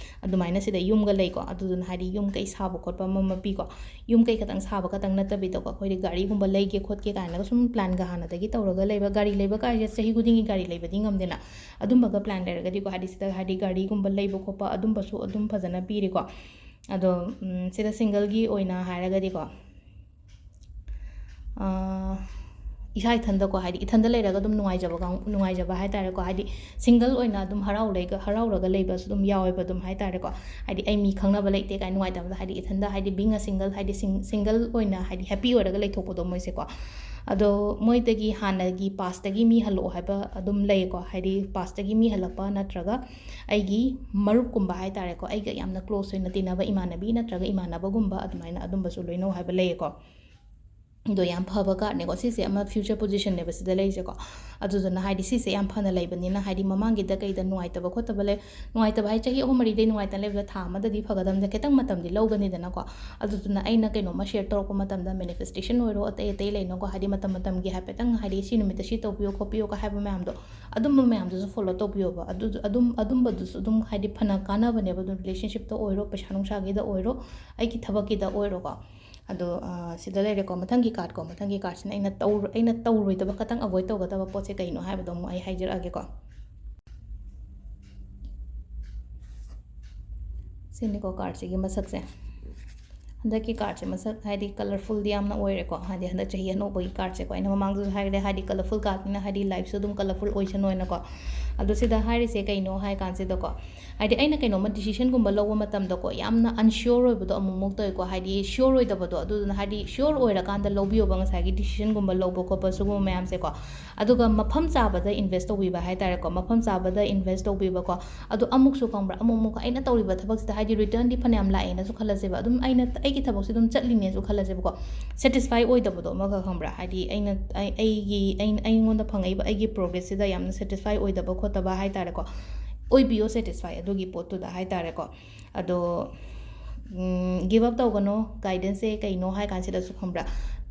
ꯑꯗꯨꯃꯥꯏꯅ ꯁꯤꯗ ꯌꯨꯝꯒ ꯂꯩꯀꯣ꯫ ꯑꯗꯨꯗꯨꯅ ꯍꯥꯏꯗꯤ ꯌꯨꯝ ꯀꯩ ꯁꯥꯕ ꯈꯣꯠꯄ ꯑꯃ ꯑꯃ ꯄꯤꯀꯣ꯫ ꯌꯨꯝ ꯀꯩ ꯈꯛꯇꯪ ꯁꯥꯕ ꯈꯛꯇꯪ ꯅꯠꯇꯕꯤꯗꯀꯣ, ꯑꯩꯈꯣꯏꯗꯤ ꯒꯥꯔꯤꯒꯨꯝꯕ ꯂꯩꯒꯦ ꯈꯣꯠꯀꯦ ꯀꯥꯏꯅꯒ ꯁꯨꯝ ꯄ꯭ꯂꯥꯟꯒ ꯍꯥꯟꯅꯗꯒꯤ ꯇꯧꯔꯒ ꯂꯩꯕ, ꯒꯥꯔꯤ ꯂꯩꯕ ꯀꯥꯏꯁꯦ ꯆꯍꯤ ꯈꯨꯗꯤꯡꯒꯤ ꯒꯥꯔꯤ ꯂꯩꯕꯗꯤ ꯉꯝꯗꯦꯅ꯫ ꯑꯗꯨꯝꯕꯒ ꯄ꯭ꯂꯥꯟ ꯂꯩꯔꯒꯗꯤꯀꯣ, ꯍꯥꯏꯗꯤ ꯁꯤꯗ ꯍꯥꯏꯗꯤ ꯒꯥꯔꯤꯒꯨꯝꯕ ꯂꯩꯕ ꯈꯣꯠꯄ ꯑꯗꯨꯝꯕꯁꯨ ꯑꯗꯨꯝ ꯐꯖꯅ ꯄꯤꯔꯤꯀꯣ꯫ ꯑꯗꯣ ꯁꯤꯗ ꯁꯤꯡꯒꯜꯒꯤ ꯑꯣꯏꯅ ꯍꯥꯏꯔꯒꯗꯤꯀꯣ, ꯏꯁꯥ ꯏꯊꯟꯗꯀꯣ, ꯍꯥꯏꯗꯤ ꯏꯊꯟꯗ ꯂꯩꯔꯒ ꯑꯗꯨꯝ ꯅꯨꯡꯉꯥꯏꯖꯕ ꯀꯥꯡ-, ꯅꯨꯡꯉꯥꯏꯖꯕ ꯍꯥꯏ ꯇꯥꯔꯦꯀꯣ, ꯍꯥꯏꯗꯤ ꯁꯤꯡꯒꯜ ꯑꯣꯏꯅ ꯑꯗꯨꯝ ꯍꯔꯥꯎ ꯂꯩꯒ-, ꯍꯔꯥꯎꯔꯒ ꯂꯩꯕꯁꯨ ꯑꯗꯨꯝ ꯌꯥꯎꯋꯦꯕ ꯑꯗꯨꯝ ꯍꯥꯏ ꯇꯥꯔꯦꯀꯣ꯫ ꯍꯥꯏꯗꯤ ꯑꯩ ꯃꯤ ꯈꯪꯅꯕ ꯂꯩꯇꯦ ꯀꯥꯏꯅ ꯅꯨꯡꯉꯥꯏꯇꯕꯗ, ꯍꯥꯏꯗꯤ ꯏꯊꯟꯗ, ꯍꯥꯏꯗꯤ being a single, ꯍꯥꯏꯗꯤ ꯁꯤꯡ-, ꯁꯤꯡꯒꯜ ꯑꯣꯏꯅ ꯍꯥꯏꯗꯤ ꯍꯦꯄꯤ ꯑꯣꯏꯔꯒ ꯂꯩꯊꯣꯛꯄꯗꯣ ꯃꯣꯏꯁꯦꯀꯣ꯫ ꯑꯗꯣ ꯃꯣꯏꯗꯒꯤ ꯍꯥꯟꯅꯒꯤ ꯄꯥꯁꯇꯒꯤ ꯃꯤ ꯍꯜꯂꯛꯑꯣ ꯍꯥꯏꯕ ꯑꯗꯨꯝ ꯂꯩꯀꯣ, ꯍꯥꯏꯗꯤ ꯄꯥꯁꯇꯒꯤ ꯃꯤ ꯍꯜꯂꯛꯄ ꯅꯠꯇ꯭ꯔꯒ ꯑꯩꯒꯤ ꯃꯔꯨꯞꯀꯨꯝꯕ ꯍꯥꯏ ꯇꯥꯔꯦꯀꯣ, ꯑꯩꯒ ꯌꯥꯝꯅ ꯀ꯭ꯂꯣꯁ ꯑꯣꯏꯅ ꯇꯤꯟꯅꯕ ꯏꯃꯥꯟꯅꯕꯤ ꯅꯠꯇ꯭ꯔꯒ ꯏꯃꯥꯟꯅꯕꯒꯨꯝꯕ ꯑꯗꯨꯃꯥꯏꯅ ꯑꯗꯨꯝꯕꯁꯨ ꯂꯣꯏꯅꯧ ꯍꯥꯏꯕ ꯂꯩꯌꯦꯀꯣ꯫ ꯑꯗꯣ ꯌꯥꯝ ꯐꯕ cardꯅꯦꯀꯣ꯫ ꯁꯤꯁꯦ ꯑꯃ future positionꯅꯦꯕ ꯁꯤꯗ ꯂꯩꯔꯤꯁꯦꯀꯣ꯫ ꯑꯗꯨꯗꯨꯅ ꯍꯥꯏꯗꯤ ꯁꯤꯁꯦ ꯌꯥꯝ ꯐꯅ ꯂꯩꯕꯅꯤꯅ, ꯍꯥꯏꯗꯤ ꯃꯃꯥꯡꯒꯤꯗ ꯀꯩꯗ ꯅꯨꯡꯉꯥꯏꯇꯕ ꯈꯣꯠꯇꯕ ꯂꯩ, ꯅꯨꯡꯉꯥꯏꯇꯕ ꯍꯥꯏꯗꯤ ꯆꯍꯤ ꯑꯍꯨꯝ ꯃꯔꯤꯗꯩ ꯅꯨꯡꯉꯥꯏꯇꯅ ꯂꯩꯕꯗ ꯊꯥ ꯑꯃꯗꯗꯤ ꯐꯒꯗꯕꯅꯤꯗ, ꯈꯤꯇꯪ ꯃꯇꯝꯗꯤ ꯂꯧꯒꯅꯤꯗꯅꯀꯣ꯫ ꯑꯗꯨꯗꯨꯅ ꯑꯩꯅ ꯀꯩꯅꯣꯝꯃ share ꯇꯧꯔꯛꯄ ꯃꯇꯝꯗ, manifestation ꯑꯣꯏꯔꯣ, ꯑꯇꯩ ꯑꯇꯩ ꯂꯩꯅꯀꯣ, ꯍꯥꯏꯗꯤ ꯃꯇꯝ ꯃꯇꯝꯒꯤ ꯍꯥꯏꯐꯦꯠꯇꯪ, ꯍꯥꯏꯗꯤ ꯁꯤ ꯅꯨꯃꯤꯠꯇ ꯁꯤ ꯇꯧꯕꯤꯌꯣ ꯈꯣꯠꯄꯤꯌꯣꯒ ꯍꯥꯏꯕ ꯃꯌꯥꯝꯗꯣ, ꯑꯗꯨꯝꯕ ꯃꯌꯥꯝꯗꯨꯁꯨ follow ꯇꯧꯕꯤꯌꯣꯕ꯫ ꯑꯗꯨ, ꯑꯗꯨꯝ, ꯑꯗꯨꯝꯕꯗꯨꯁꯨ ꯑꯗꯨꯝ ꯍꯥꯏꯗꯤ ꯐꯅ ꯀꯥꯟꯅꯕꯅꯦꯕ, ꯑꯗꯨꯝ relationshipꯇ ꯑꯣꯏꯔꯣ, ꯄꯩꯁꯥ ꯅꯨꯡꯁꯥꯒꯤꯗ ꯑꯣꯏꯔꯣ, ꯑꯩꯒꯤ ꯊꯕꯛꯀꯤꯗ ꯑꯣꯏꯔꯣꯀꯣ꯫ ꯑꯗꯣ, ꯑ, ꯁꯤꯗ ꯂꯩꯔꯦꯀꯣ, ꯃꯊꯪꯒꯤ cardꯀꯣ꯫ ꯃꯊꯪꯒꯤ cardꯁꯤꯅ ꯑꯩꯅ ꯇꯧꯔ-, ꯑꯩꯅ ꯇꯧꯔꯣꯏꯗꯕ, ꯈꯇꯪ avoid ꯇꯧꯒꯗꯕ ꯄꯣꯠꯁꯦ ꯀꯩꯅꯣ ꯍꯥꯏꯕꯗꯣ ꯑꯃꯨꯛ ꯑꯩ ꯍꯥꯏꯖꯔꯛꯑꯒꯦꯀꯣ꯫ ꯁꯤꯅꯤꯀꯣ cardꯁꯤꯒꯤ ꯃꯁꯛꯁꯦ꯫ ꯍꯟꯗꯛꯀꯤ cardꯁꯦ ꯃꯁꯛ ꯍꯥꯏꯗꯤ colourfulꯗꯤ ꯌꯥꯝꯅ ꯑꯣꯏꯔꯦꯀꯣ, ꯍꯥꯏꯗꯤ ꯍꯟꯗꯛ ꯆꯍꯤ ꯑꯅꯧꯕꯒꯤ cardꯁꯦꯀꯣ꯫ ꯑꯩꯅ ꯃꯃꯥꯡꯗꯁꯨ ꯍꯥꯏꯈ꯭ꯔꯦ, ꯍꯥꯏꯗꯤ colourful cardꯅꯤꯅ ꯍꯥꯏꯗꯤ lifeꯁꯨ ꯑꯗꯨꯝ colourful ꯑꯣꯏꯁꯅꯣꯅꯀꯣ꯫ ꯑꯗꯣ ꯁꯤꯗ ꯍꯥꯏꯔꯤꯁꯦ ꯀꯩꯅꯣ ꯍꯥꯏ ꯀꯥꯟꯁꯤꯗꯀꯣ, ꯍꯥꯏꯗꯤ ꯑꯩꯅ ꯀꯩꯅꯣꯝꯃ decisionꯒꯨꯝꯕ ꯂꯧꯕ ꯃꯇꯝꯗꯀꯣ, ꯌꯥꯝꯅ unsure ꯑꯣꯏꯕꯗꯣ ꯑꯃꯨꯛꯃꯨꯛ ꯇꯧꯏꯀꯣ, ꯍꯥꯏꯗꯤ sure ꯑꯣꯏꯗꯕꯗꯣ꯫ ꯑꯗꯨꯗꯨꯅ ꯍꯥꯏꯗꯤ sure ꯑꯣꯏꯔꯀꯥꯟꯗ ꯂꯧꯕꯤꯌꯣꯕ, ꯉꯁꯥꯏꯒꯤ decisionꯒꯨꯝꯕ ꯂꯧꯕ ꯈꯣꯠꯄ ꯁꯤꯒꯨꯝꯕ ꯃꯌꯥꯝꯁꯦꯀꯣ꯫ ꯑꯗꯨꯒ ꯃꯐꯝ ꯆꯥꯕꯗ invest ꯇꯧꯕꯤꯕ ꯍꯥꯏꯇꯥꯔꯦꯀꯣ, ꯃꯐꯝ ꯆꯥꯕꯗ invest ꯇꯧꯕꯤꯕꯀꯣ꯫ ꯑꯗꯣ ꯑꯃꯨꯛꯁꯨ ꯈꯪꯕ꯭ꯔꯥ, ꯑꯃꯨꯛ ꯑꯃꯨꯛ ꯑꯩꯅ ꯇꯧꯔꯤꯕ ꯊꯕꯛꯁꯤꯗ ꯍꯥꯏꯗꯤ returnꯗꯤ ꯐꯅꯌꯥꯝ ꯂꯥꯛꯑꯦꯅꯁꯨ ꯈꯜꯂꯁꯦꯕ, ꯑꯗꯨꯝ ꯑꯩꯅ, ꯑꯩꯒꯤ ꯊꯕꯛꯁꯦ ꯑꯗꯨꯝ ꯆꯠꯂꯤꯅꯦꯁꯨ ꯈꯜꯂꯁꯦꯕꯀꯣ, satisfy ꯑꯣꯏꯗꯕꯗꯣ ꯑꯃꯒ ꯈꯪꯕ꯭ꯔꯥ, ꯍꯥꯏꯗꯤ ꯑꯩꯅ, ꯑꯩ-, ꯑꯩꯒꯤ, ꯑꯩꯅ, ꯑꯩꯉꯣꯟꯗ ꯐꯪꯉꯛꯏꯕ ꯑꯩꯒꯤ progressꯁꯤꯗ ꯌꯥꯝꯅ satisfy ꯑꯣꯏꯗꯕ ꯈꯣꯠꯇꯕ ꯍꯥꯏꯇꯥꯔꯦꯀꯣ꯫ ꯑꯣꯏꯕꯤꯌꯣ satisfy ꯑꯗꯨꯒꯤ ꯄꯣꯠꯇꯨꯗ ꯍꯥꯏꯇꯥꯔꯦꯀꯣ꯫ ꯑꯗꯣ, ꯎꯝ, give up ꯇꯧꯒꯅꯣ꯫ Guidanceꯁꯦ ꯀꯩꯅꯣ ꯍꯥꯏ ꯀꯥꯟꯁꯤꯗꯁꯨ ꯈꯪꯕ꯭ꯔꯥ,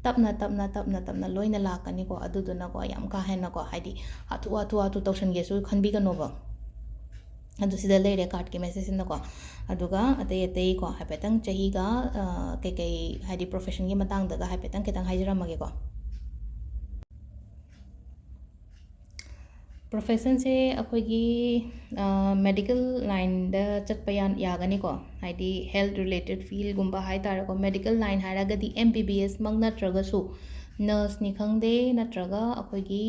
ꯇꯞꯅ, ꯇꯞꯅ, ꯇꯞꯅ, ꯇꯞꯅ ꯂꯣꯏꯅ ꯂꯥꯛꯀꯅꯤꯀꯣ꯫ ꯑꯗꯨꯗꯨꯅꯀꯣ, ꯌꯥꯝ ꯀꯥ ꯍꯦꯟꯅꯀꯣ, ꯍꯥꯏꯗꯤ ꯍꯥꯊꯨ, ꯍꯥꯊꯨ, ꯍꯥꯊꯨ ꯇꯧꯁꯟꯒꯦꯁꯨ ꯈꯟꯕꯤꯒꯅꯣꯕ꯫ ꯑꯗꯨ ꯁꯤꯗ ꯂꯩꯔꯦ cardꯀꯤ messageꯁꯤꯅꯀꯣ꯫ ꯑꯗꯨꯒ ꯑꯇꯩ ꯑꯇꯩꯀꯣ, ꯍꯥꯏꯐꯦꯠꯇꯪ ꯆꯍꯤꯒ, ꯑ, ꯀꯩꯀꯩ, ꯍꯥꯏꯗꯤ professionꯒꯤ ꯃꯇꯥꯡꯗꯒ ꯍꯥꯏꯐꯦꯠꯇꯪ ꯈꯤꯇꯪ ꯍꯥꯏꯖꯔꯝꯃꯒꯦꯀꯣ꯫ Professionꯁꯦ ꯑꯩꯈꯣꯏꯒꯤ, ꯑ, medical lineꯗ ꯆꯠꯄ ꯌꯥ-, ꯌꯥꯒꯅꯤꯀꯣ, ꯍꯥꯏꯗꯤ health related fieldꯒꯨꯝꯕ ꯍꯥꯏꯇꯥꯔꯦꯀꯣ꯫ Medical line ꯍꯥꯏꯔꯒꯗꯤ M B B S ꯃꯛ ꯅꯠꯇ꯭ꯔꯒꯁꯨ, nurseꯅꯤ ꯈꯪꯗꯦ, ꯅꯠꯇ꯭ꯔꯒ ꯑꯩꯈꯣꯏꯒꯤ,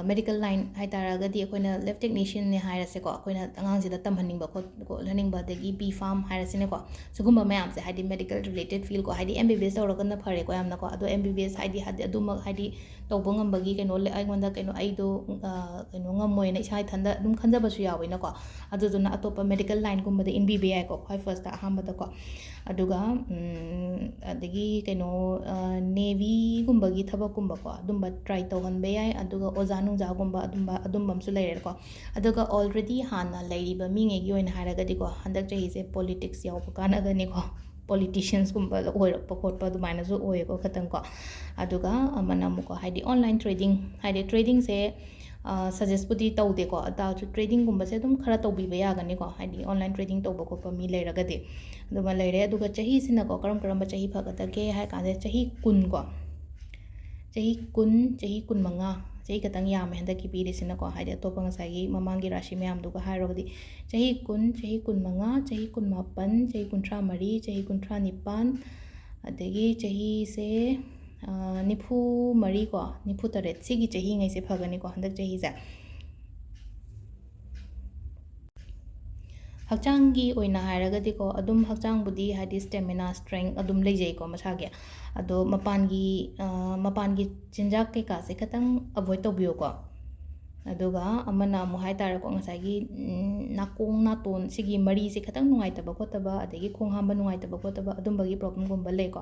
medical line ꯍꯥꯏ ꯇꯥꯔꯒꯗꯤ ꯑꯩꯈꯣꯏꯅ lab technicianꯅꯦ ꯍꯥꯏꯔꯁꯦꯀꯣ, ꯑꯩꯈꯣꯏꯅ ꯑꯉꯥꯡꯁꯤꯗ ꯇꯝꯍꯟꯅꯤꯡꯕ ꯈꯣꯠꯍꯟꯅꯤꯡꯕ, ꯑꯗꯒꯤ B Pharm ꯍꯥꯏꯔꯁꯤꯅꯦꯀꯣ, ꯁꯤꯒꯨꯝꯕ ꯃꯌꯥꯝꯁꯦ ꯍꯥꯏꯗꯤ medical related field ꯀꯣ, ꯍꯥꯏꯗꯤ M B B S ꯇꯧꯔꯒꯅ ꯐꯔꯦꯀꯣ ꯌꯥꯝꯅꯀꯣ, ꯑꯗꯣ M B B S ꯍꯥꯏꯗꯤ ꯍꯥꯏꯗꯤ ꯑꯗꯨꯃꯛ ꯍꯥꯏꯗꯤ ꯇꯧꯕ ꯉꯝꯕꯒꯤ ꯀꯩꯅꯣ ꯂꯩ-, ꯑꯩꯉꯣꯟꯗ ꯀꯩꯅꯣ ꯑꯩꯗꯣ ꯀꯩꯅꯣ ꯉꯝꯃꯣꯏꯅ ꯏꯁꯥ ꯏꯊꯟꯗ ꯑꯗꯨꯝ ꯈꯟꯖꯕꯁꯨ ꯌꯥꯎꯋꯤꯅꯀꯣ, ꯑꯗꯨꯗꯨꯅ ꯑꯇꯣꯞꯄ medical lineꯒꯨꯝꯕꯗ ꯏꯟꯕꯤꯕ ꯌꯥꯏꯀꯣ, ꯈ꯭ꯋꯥꯏ firstꯇ ꯑꯍꯥꯟꯕꯗꯀꯣ꯫ ꯑꯗꯨꯒ ꯑꯗꯒꯤ ꯀꯩꯅꯣ Navyꯒꯨꯝꯕꯒꯤ ꯊꯕꯛꯀꯨꯝꯕꯀꯣ, ꯑꯗꯨꯝꯕ try ꯇꯧꯍꯟꯕ ꯌꯥꯏ꯫ ꯑꯗꯨꯒ ꯑꯣꯖꯥ ꯅꯨꯡꯖꯥꯒꯨꯝꯕ ꯑꯗꯨꯝꯕ ꯑꯗꯨꯝꯕ ꯑꯃꯁꯨ ꯂꯩꯔꯦꯀꯣ꯫ ꯑꯗꯨꯒ already ꯍꯥꯟꯅ ꯂꯩꯔꯤꯕ ꯃꯤꯉꯩꯒꯤ ꯑꯣꯏꯅ ꯍꯥꯏꯔꯒꯗꯤꯀꯣ, ꯍꯟꯗꯛ ꯆꯍꯤꯁꯦ politics ꯌꯥꯎꯕ ꯀꯥꯟꯅꯒꯅꯤꯀꯣ꯫ Politiciansꯀꯨꯝꯕ ꯑꯣꯏꯔꯛꯄ ꯈꯣꯠꯄ ꯑꯗꯨꯃꯥꯏꯅꯁꯨ ꯑꯣꯏꯌꯦꯀꯣ ꯈꯇꯪꯀꯣ꯫ ꯑꯗꯨꯒ ꯑꯃꯅ ꯑꯃꯨꯛꯀꯣ ꯍꯥꯏꯗꯤ online trading, ꯍꯥꯏꯗꯤ tradingꯁꯦ suggestꯄꯨꯗꯤ ꯇꯧꯗꯦꯀꯣ, ꯑꯗꯨ ꯇꯥꯔꯁꯨ tradingꯒꯨꯝꯕꯁꯦ ꯑꯗꯨꯝ ꯈꯔ ꯇꯧꯕꯤꯕ ꯌꯥꯒꯅꯤꯀꯣ, ꯍꯥꯏꯗꯤ online trading ꯇꯧꯕ ꯈꯣꯠꯄ ꯃꯤ ꯂꯩꯔꯒꯗꯤ꯫ ꯑꯗꯨꯃ ꯂꯩꯔꯦ꯫ ꯑꯗꯨꯒ ꯆꯍꯤꯁꯤꯅꯀꯣ ꯀꯔꯝ ꯀꯔꯝꯕ ꯆꯍꯤ ꯐꯒꯗꯒꯦ ꯍꯥꯏ ꯀꯥꯟꯗ ꯆꯍꯤ ꯀꯨꯟ ꯀꯣ, ꯆꯍꯤ ꯀꯨꯟ, ꯆꯍꯤ ꯀꯨꯟꯃꯉꯥ, ꯆꯍꯤ ꯈꯇꯪ ꯌꯥꯝꯃꯦ ꯍꯟꯗꯛꯀꯤ ꯄꯤꯔꯤꯁꯤꯅꯀꯣ, ꯍꯥꯏꯗꯤ ꯑꯇꯣꯞꯄ ꯉꯁꯥꯏꯒꯤ ꯃꯃꯥꯡꯒꯤ ꯔꯥꯁꯤ ꯃꯌꯥꯝꯗꯨꯒ ꯍꯥꯏꯔꯨꯔꯒꯗꯤ ꯆꯍꯤ ꯀꯨꯟ, ꯆꯍꯤ ꯀꯨꯟꯃꯉꯥ, ꯆꯍꯤ ꯀꯨꯟꯃꯥꯄꯟ, ꯆꯍꯤ ꯀꯨꯟꯊ꯭ꯔꯥ ꯃꯔꯤ, ꯆꯍꯤ ꯀꯨꯟꯊ꯭ꯔꯥ ꯅꯤꯄꯥꯟ, ꯑꯗꯒꯤ ꯆꯍꯤꯁꯦ ꯅꯤꯐꯨ ꯃꯔꯤ ꯀꯣ, ꯅꯤꯐꯨ ꯇꯔꯦꯠ, ꯁꯤꯒꯤ ꯆꯍꯤꯉꯩꯁꯦ ꯐꯒꯅꯤꯀꯣ ꯍꯟꯗꯛ ꯆꯍꯤꯁꯦ꯫ ꯍꯛꯆꯥꯡꯒꯤ ꯑꯣꯏꯅ ꯍꯥꯏꯔꯒꯗꯤꯀꯣ, ꯑꯗꯨꯝ ꯍꯛꯆꯥꯡꯕꯨꯗꯤ ꯍꯥꯏꯗꯤ stamina, strength ꯑꯗꯨꯝ ꯂꯩꯖꯩꯀꯣ ꯃꯁꯥꯒꯤ꯫ ꯑꯗꯣ ꯃꯄꯥꯟꯒꯤ ꯃꯄꯥꯟꯒꯤ ꯆꯤꯟꯖꯥꯛ ꯀꯩꯀꯥꯁꯦ ꯈꯇꯪ avoid ꯇꯧꯕꯤꯌꯨꯀꯣ꯫ ꯑꯗꯨꯒ ꯑꯃꯅ ꯑꯃꯨꯛ ꯍꯥꯏ ꯇꯥꯔꯦꯀꯣ, ꯉꯁꯥꯏꯒꯤ ꯅꯥꯀꯣꯡ ꯅꯥꯇꯣꯟ ꯁꯤꯒꯤ ꯃꯔꯤꯁꯦ ꯈꯇꯪ ꯅꯨꯡꯉꯥꯏꯇꯕ ꯈꯣꯠꯇꯕ, ꯑꯗꯒꯤ ꯈꯣꯡ ꯍꯥꯝꯕ ꯅꯨꯡꯉꯥꯏꯇꯕ ꯈꯣꯠꯇꯕ ꯑꯗꯨꯝꯕꯒꯤ problemꯒꯨꯝꯕ ꯂꯩꯀꯣ꯫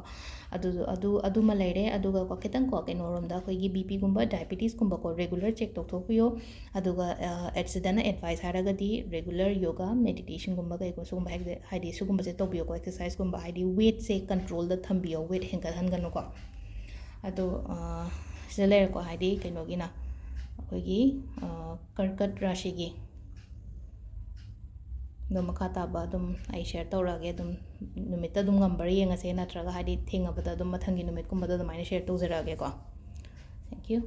ꯑꯗꯨ ꯑꯗꯨ ꯑꯗꯨꯃ ꯂꯩꯔꯦ꯫ ꯑꯗꯨꯒꯀꯣ ꯈꯤꯇꯪꯀꯣ ꯀꯩꯅꯣꯔꯣꯝꯗ ꯑꯩꯈꯣꯏꯒꯤ B Pꯒꯨꯝꯕ, diabetesꯀꯨꯝꯕꯀꯣ regular check ꯇꯧꯊꯣꯛꯄꯤꯌꯣ꯫ ꯑꯗꯨꯒ ꯁꯤꯗꯅ advice ꯍꯥꯏꯔꯒꯗꯤ regular yoga, meditationꯒꯨꯝꯕ ꯀꯩꯒꯨꯝꯕ ꯁꯤꯒꯨꯝꯕ ꯍꯥꯏꯗꯤ ꯁꯤꯒꯨꯝꯕꯁꯦ ꯇꯧꯕꯤꯌꯣꯀꯣ, exerciseꯒꯨꯝꯕ, ꯍꯥꯏꯗꯤ weightꯁꯦ controlꯗ ꯊꯝꯕꯤꯌꯣ, weight ꯍꯦꯟꯒꯠꯍꯟꯒꯅꯨꯀꯣ꯫ ꯑꯗꯣ ꯁꯤꯗ ꯂꯩꯔꯦꯀꯣ, ꯍꯥꯏꯗꯤ ꯀꯩꯅꯣꯒꯤꯅ ꯑꯩꯈꯣꯏꯒꯤ ꯀꯔꯀꯠ ꯔꯥꯁꯤꯒꯤ ꯑꯗꯣ ꯃꯈꯥ ꯇꯥꯕ ꯑꯗꯨꯝ ꯑꯩ share ꯇꯧꯔꯛꯑꯒꯦ꯫ ꯑꯗꯨꯝ ꯅꯨꯃꯤꯠꯇ ꯑꯗꯨꯝ ꯉꯝꯕ꯭ꯔꯥ ꯌꯦꯡꯉꯁꯦ, ꯅꯠꯇ꯭ꯔꯒ ꯍꯥꯏꯗꯤ ꯊꯦꯡꯉꯕꯗ ꯑꯗꯨꯝ ꯃꯊꯪꯒꯤ ꯅꯨꯃꯤꯠꯀꯨꯝꯕꯗ ꯑꯗꯨꯃꯥꯏꯅ share ꯇꯧꯖꯔꯛꯑꯒꯦꯀꯣ꯫ Thank you.